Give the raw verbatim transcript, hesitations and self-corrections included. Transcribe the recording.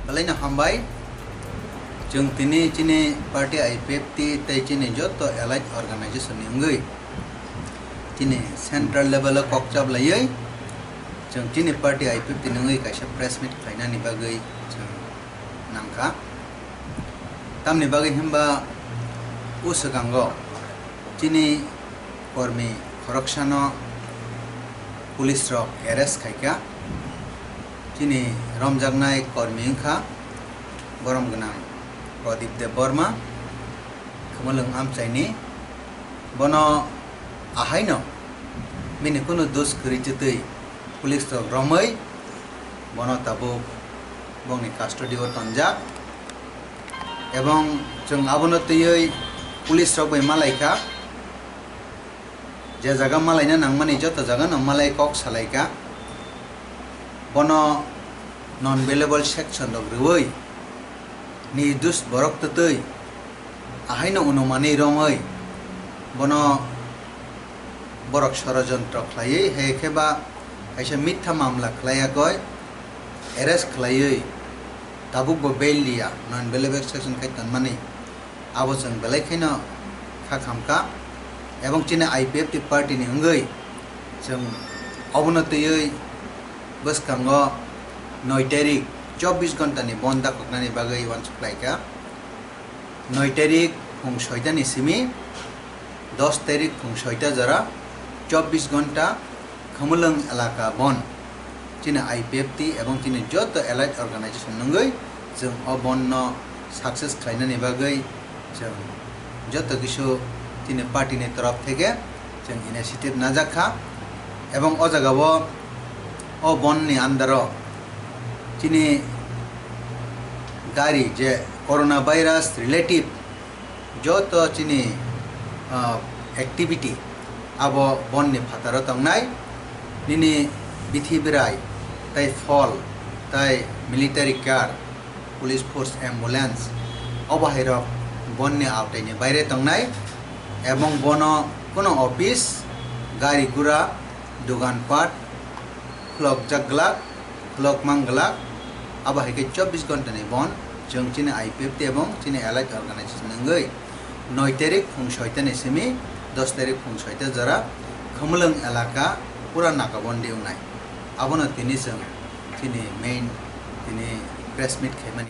Salaino hambai. Chwng tini chini party I P F T tei chini joto allied organization ni wngwi chini central level o kok chap laiwi chwng chini party I P F T ni wngwi kaisa press meet khlainani bagwi chwng nangkha. Tamni bagwi himba o swkango chini kormi khoroksano police rok arrest khaikha. Chini romjaknai kormi wngkha borom gwnang Pradip Debbarma, Khumulwng amchaini. Bono ahaino bini kunu dos kwrwi chwtwi police rok romwi bono tabuk bongni custody o tonjak. Ebong chwng abono twiwi police rok bai malaikha. Je jaga malaina nangmani joto jagano malai kok salaikha. Bono non bailable section rok rwwi nirdos borok twtwi ahaino unumanwi romwi bono borok sorojontro khlaiwi hai khe ba kaisa mitha mamla khlaiya koi arrest khlaiwi tabukbo bail liya non bailable section khai tonmani. Abo chwng belai kheno kha khamkha. Ebong chini I P F T party ni wngwi chwng obono twiwi bwskango noi tarik chobbish ghonta ni bon dakhoknani bagwi uansuk khlaikha. Noi tarik phung soita ni simi dos tarik phung soita jora chobbish ghonta Khumulwng elaka bon chini I P F T ebong chini joto allied organization nungwi chwng o bon no success khlainani bagwi chwng joto kisu chini party ni torof theke chwng initiative najak kha. Ebong o jaga o, o bon ni under o chini gari je corona virus relative joto chini, ah, activity abo bon ni phataro tongnai. Nini bithi birai tei phol tei military car, police force, ambulance obo hai rok bon ni aotai ni baire tongnai. Ebong bono kuno office, gari gura, dogan pat khulokjak glak, khulok mang glak. Abo hai khe chobbish ghonta ni bon chwng chini I P F T ebong chini allied organization wngwi noi tarik phung soita ni simi dos tarik phung soita jora Khumulwng elaka pura naka bondi wngnai. Abono tini chwng chini main tini press meet khaimani.